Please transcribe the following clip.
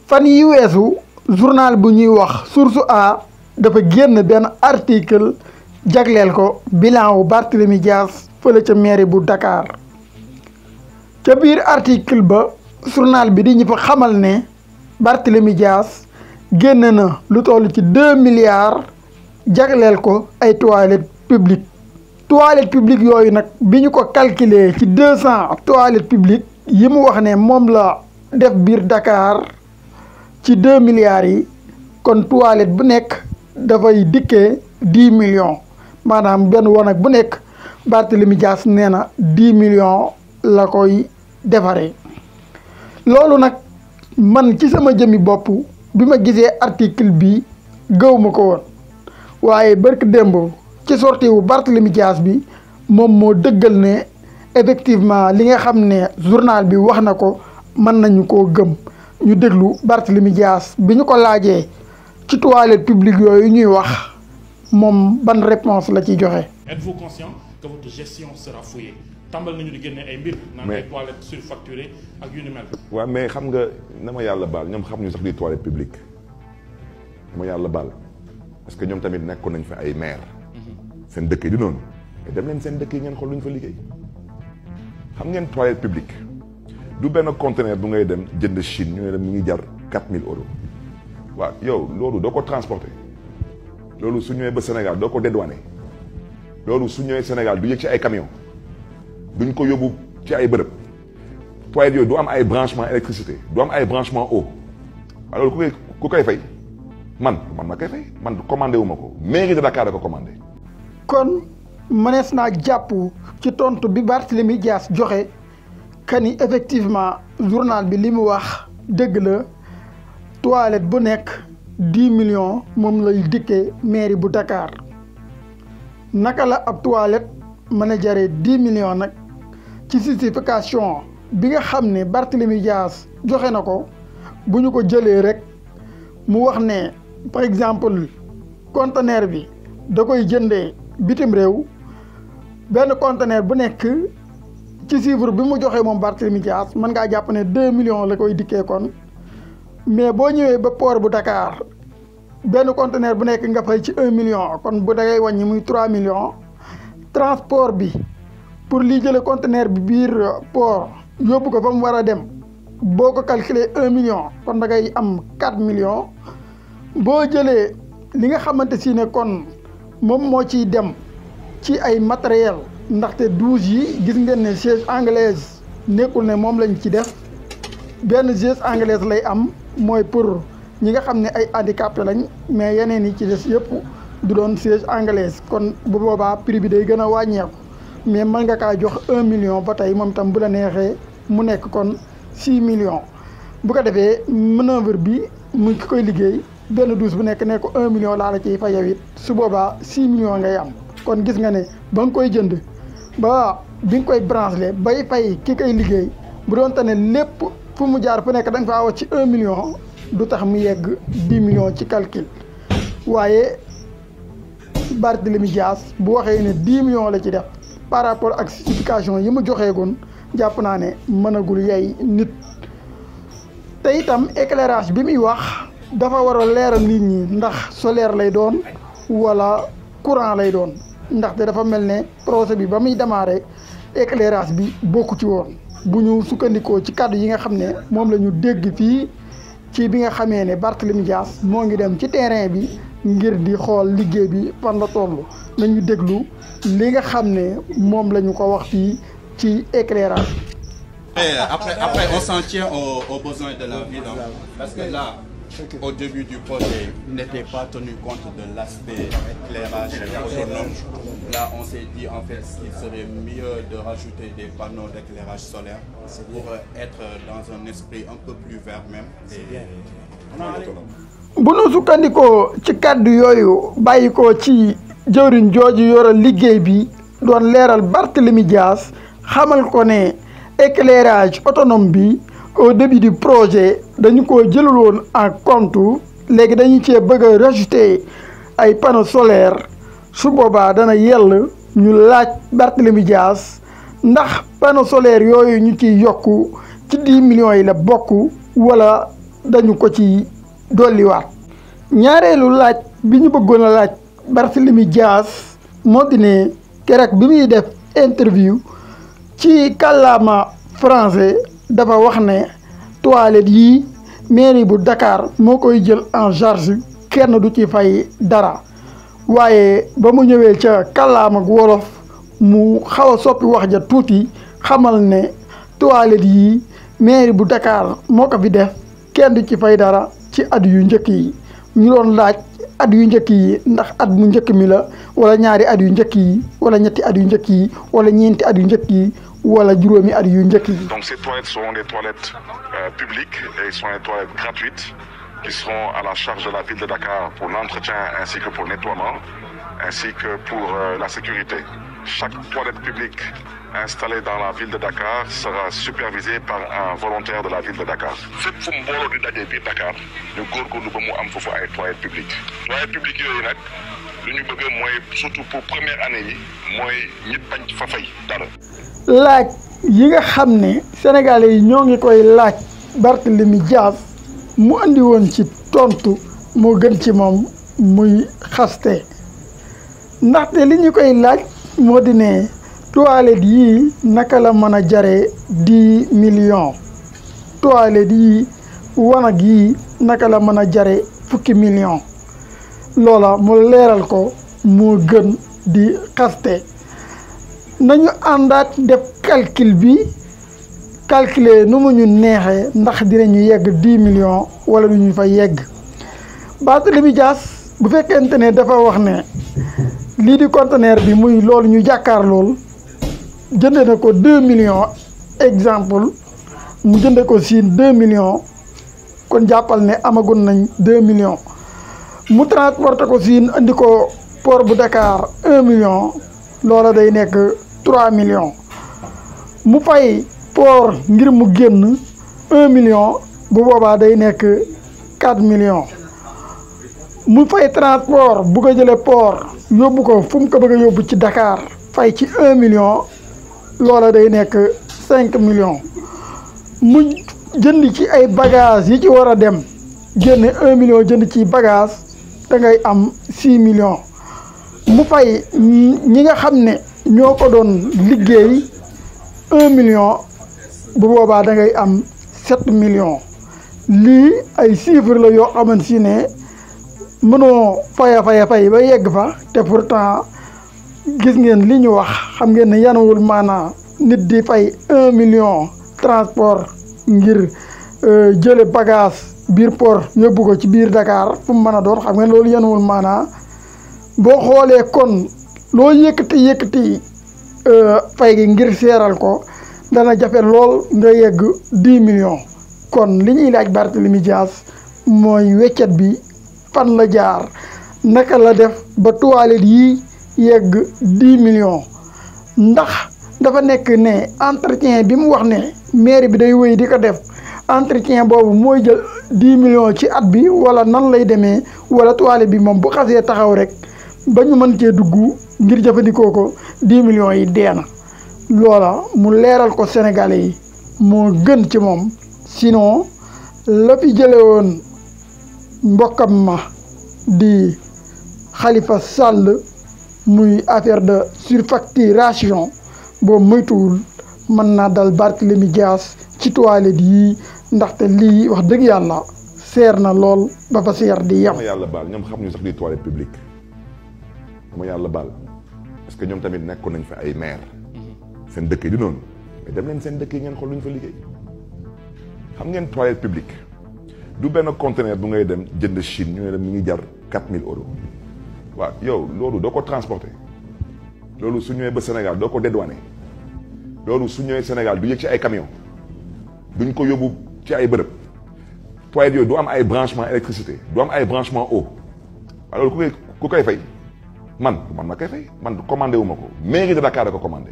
fan yi weesu journal bu ñuy wax Source A dafa génn benn article jagleel ko bilan wu Barthélémy Dias fële ca mairie bu Dakar ca biir article ba journal bi di ñu fa xamal ne Barthélémy Dias génn na lu toll ci 2 milliards jagleel ko ay toilettes publiques yooyu nag bi ñu ko calculer ci 200 toilettes publiques yi mu wax ne moom la def biir Dakar ci 2 milliards yi kon toilette bu nekk dafay dikkee 10 millions maanaam benn wanag bu nekk Barthélémy Dias nee na 10 millions la koy defaree. loolu nag man ci sama jëmi bopp bi ma gisee article bi gëw ma ko woon waaye barki démb ci sortie wu Barthélémy Dias bi moom moo dëggal ne effectivement li nga xam ne journal bi wax na ko mën nañu koo gëm. ñu déglu Barthélémy Dias bi ñu ko laajee ci toilette publique yooyu ñuy wax moom ban réponse la ciy joxe. Êtes-vous conscient que votre gestion sera fouillée tàmbal nañu di génne ay mbir. naan ay toilettes surfacturées ak yu ni mel. waaw mais xam nga na ma yàlla baal ñoom xamuñu sax di toilette publique na ma yàlla baal parce que ñoom tamit nekkoon nañ fa ay maire seen dëkk yi di noonu mais dem leen seen dëkk yi ngeen xool lu ñu fa liggéey xam ngeen toilette publique. du benn conteneur bu ngay dem jënd Chine ñu ne la mu ngi jar 4000 euros waaw yow loolu doo ko transporter loolu su ñëwee ba Sénégal doo ko dédouaner loolu su ñëwee Sénégal du yëg ci ay camion duñ ko yóbbu ci ay bërëb toilette yooyu du am ay branchement électricité du am ay branchement eau waaw loolu ku koy fay man ma koy fay man commandé wu ma ko mairie de Dakar da ko commandé. kon mënees naa jàpp ci tontu bi Barthélémy Dias joxe. kani effectivement journal bi li mu wax dëgg la toilette bu nekk 10 millions moom lay dikkee mairie bu Dakar naka la ab toilette mën a jaree 10 millions nag ci justification bi nga xam ne Barthélémy Dias joxe na ko bu ñu ko jëlee rek mu wax ne par exemple conteneur bi da koy jëndee bitim réew benn conteneur bu nekk. ci chiffre bi mu joxee moom Barthélémy Dias mën ngaa jàpp ne 2 millions la koy dikkee kon mais boo ñëwee ba port bu Dakar benn conteneur bu nekk nga fay ci 1 million kon bu dangay wàññi muy 3 millions transport bi pour li jële conteneur bi biir port yóbbu ko fa mu war a dem boo ko calculer 1 million kon da ngay am 4 millions boo jëlee li nga xamante si ne kon moom moo ciy dem ci ay matériel ndaxte 12 yi gis ngeen ne siège anglaise nekkul ne moom lañ ci def benn siège anglaise lay am mooy pour ñi nga xam ne ay handicapé lañ mais yeneen yi ci des yëpp du doon siège anglaise kon bu boobaa prix bi day gën a wàññeeku mais mën nga kaa jox 1 million ba tey moom itam bu la neexee mu nekk kon 6 millions bu ko defee manœuvre bi mu ki koy liggéey benn douze bu nekk ne ko 1 million laa la ciy fa yow it su boobaa 6 millions ngay am kon gis nga ne ba nga koy jënd ba bi nga koy branché bay fay ki koy liggéey bu doon tane lépp fu mu jaar fu nekk da nga faa wax ci 1 million du tax mu yegg 10 millions ci calcul waaye Barthélémy Dias bu waxee ne 10 millions la ci def par rapport ak justification yi mu joxeegoon jàpp naa ne mënagul yey nit te itam éclairage bi muy wax dafa war a leeral nit ñi ndax solaire lay doon wala courant lay doon ndaxte dafa mel ne projet bi ba muy démarré éclairage bi bokku ci woon bu ñu sukkandikoo ci kàddu yi nga xam ne moom la ñu dégg fii ci bi nga xamee ne Barthélémy Dias moo ngi dem ci terrain bi ngir di xool liggéey bi fan la toll nañu déglu li nga xam ne moom la ñu ko wax fii ci éclairage. Après on s'en tient aux besoins de la ville parce que là au début du projet n'était pas tenu compte de l'aspect éclairage autonome. Là on s'est dit en fait qu'il serait mieux de rajouter des panneaux d'éclairage solaire pour être dans un esprit un peu plus vert même bu nu sukkandikoo ci kàddu yooyu bàyyi ko ci jëwriñ jooju yoral liggéey bi doon leeral Barthélémy Dias xamal ko ne éclairage autonome bi au début du projet dañu ko jëlul woon en compte léegi dañu cee bëgg a rajouter ay panneaux solaires su boobaa dana yell ñu laaj Barthélémy Dias ndax panneaux solaires yooyu ñu ciy yokku ci 10 millions yi la bokk wala dañu ko ci dolliwaat. ñaareelu laaj bi ñu bëggoon a laaj Barthélémy Dias moo di ne keroog bi muy def interview ci kàllaama français dafa wax ne toilette yi mairie bu Dakar moo koy jël en charge kenn du ci fay dara waaye ba mu ñëwee ca kàllaama wolof mu xaw a soppi wax ja tuuti xamal ne toilette yi mairie bu Dakar moo ko fi def kenn du ci fay dara ci at yu njëkk yi. ñu doon laaj at yu njëkk yi ndax at mu njëkk mi la wala ñaari at yu njëkk yi wala ñetti at yu njëkk yi wala ñeenti at yu njëkk yi wala juróomi at yu njëkk yi. Donc ces toilettes seront des toilettes publiques et sont des toilettes gratuites qui seront à la charge de la ville de Dakar pour l'entretien ainsi que pour le nettoiement ainsi que pour la sécurité. Chaque toilette publique installée dans la ville de Dakar sera supervisée par un volontaire de la ville de Dakar. fépp fu mbooloo di dajee biir Dakar ñu góorgóorlu ba mu am foofu ay toilettes publiques. toilettes publiques yooyu nag lu ñu bëgg mooy surtout pour première année yi mooy ñit bañ fa fay dara. laaj yi nga xam ne sénégalais yi ñoo ngi koy laaj Barthélémy Dias mu andi woon ci tontu moo gën ci moom muy xaste ndaxte li ñu koy laaj moo di ne toilette yii naka la mën a jaree 10 millions toilette yii wanag yii naka la mën a jaree fukki millions loola mu leeral ko moo gën di xaste nañu àndaat def calcul bi calculer nu mu ñu neexee ndax dinañu yegg 10 millions wala du ñu fa yegg Barthélémy Dias bu fekkente ne dafa wax ne lii di conteneur bi muy loolu ñu jàkkaar lool jënde na ko 2 millions exemple mu jënde ko siin 2 millions kon jàppal ne amagun nañ 2 millions mu transporté ko siin andi ko port bu Dakar 1 million loola day nekk 3 millions mu fay port ngir mu génn 1 million bu boobaa day nekk 4 millions mu fay transport bu ko jëlee port yóbbu ko fu mu ko bëgg a yóbbu ci Dakar fay ci 1 million loola day nekk 5 millions mu jënd ci ay bagages yi ci war a dem génne 1 million jënd ci bagage da ngay am 6 millions mu fay ñi nga xam ne ñoo ko doon liggéey 1 million bu boobaa da ngay am 7 millions lii ay chiffres la yoo xamante si ne mënoo fay ba yegg fa te pourtant gis ngeen li ñu wax xam ngeen ne yanuwul maanaa nit di fay 1 million transport ngir jële bagage biir port yóbbu ko ci biir Dakar fu mu mën a doon xam ngeen loolu yanuwul maanaa boo xoolee kon loo yëkkati fay gi ngir seeral ko dana jafe lool nga yegg 10 millions kon li ñuy laaj Barthélémy Dias mooy weccet bi fan la jaar naka la def ba toilette yi yegg 10 millions ndax dafa nekk ne entretien bi mu wax ne mairie bi day wéy di ko def entretien boobu mooy jël 10 millions ci at bi wala nan lay demee wala toilette bi moom bu xasee taxaw rek ba ñu mën cee dugg ngir jëfandikoo ko 10 millions yi dee na loola mu leeral ko Sénégalais yi moo gën ci moom sinon la fi jële woon mbokkam ma di Khalifa Sall muy affaire de surfacturation boobu moytuwul mën naa dal Barthélémy Dias ci toilette yii ndaxte lii wax dëgg yàlla seer na lool ba fa seer di yem. dama yàlla baal ñoom xamuñu sax di toilette publique dama yàlla baal parce que ñoom tamit nekkoon nañ fa ay maire seen dëkk yi di noonu mais dem leen seen dëkk yi ngeen xool lu ñu fa liggéey xam ngeen toilette publique du benn conteneur bu ngay dem jënd Chine ñu ne la mi ngi jar 4000 euros waaw yow loolu doo ko transporter loolu su ñëwee ba Sénégal doo ko dédouaner loolu su ñëwee Sénégal du yëg ci ay camion duñ ko yóbbu ci ay bërëb toilette yooyu du am ay branchement électricité du am ay branchement eau waaw loolu ku koy fay man ma koy fay man commandé wu ma ko mairie de Dakar da ko commandé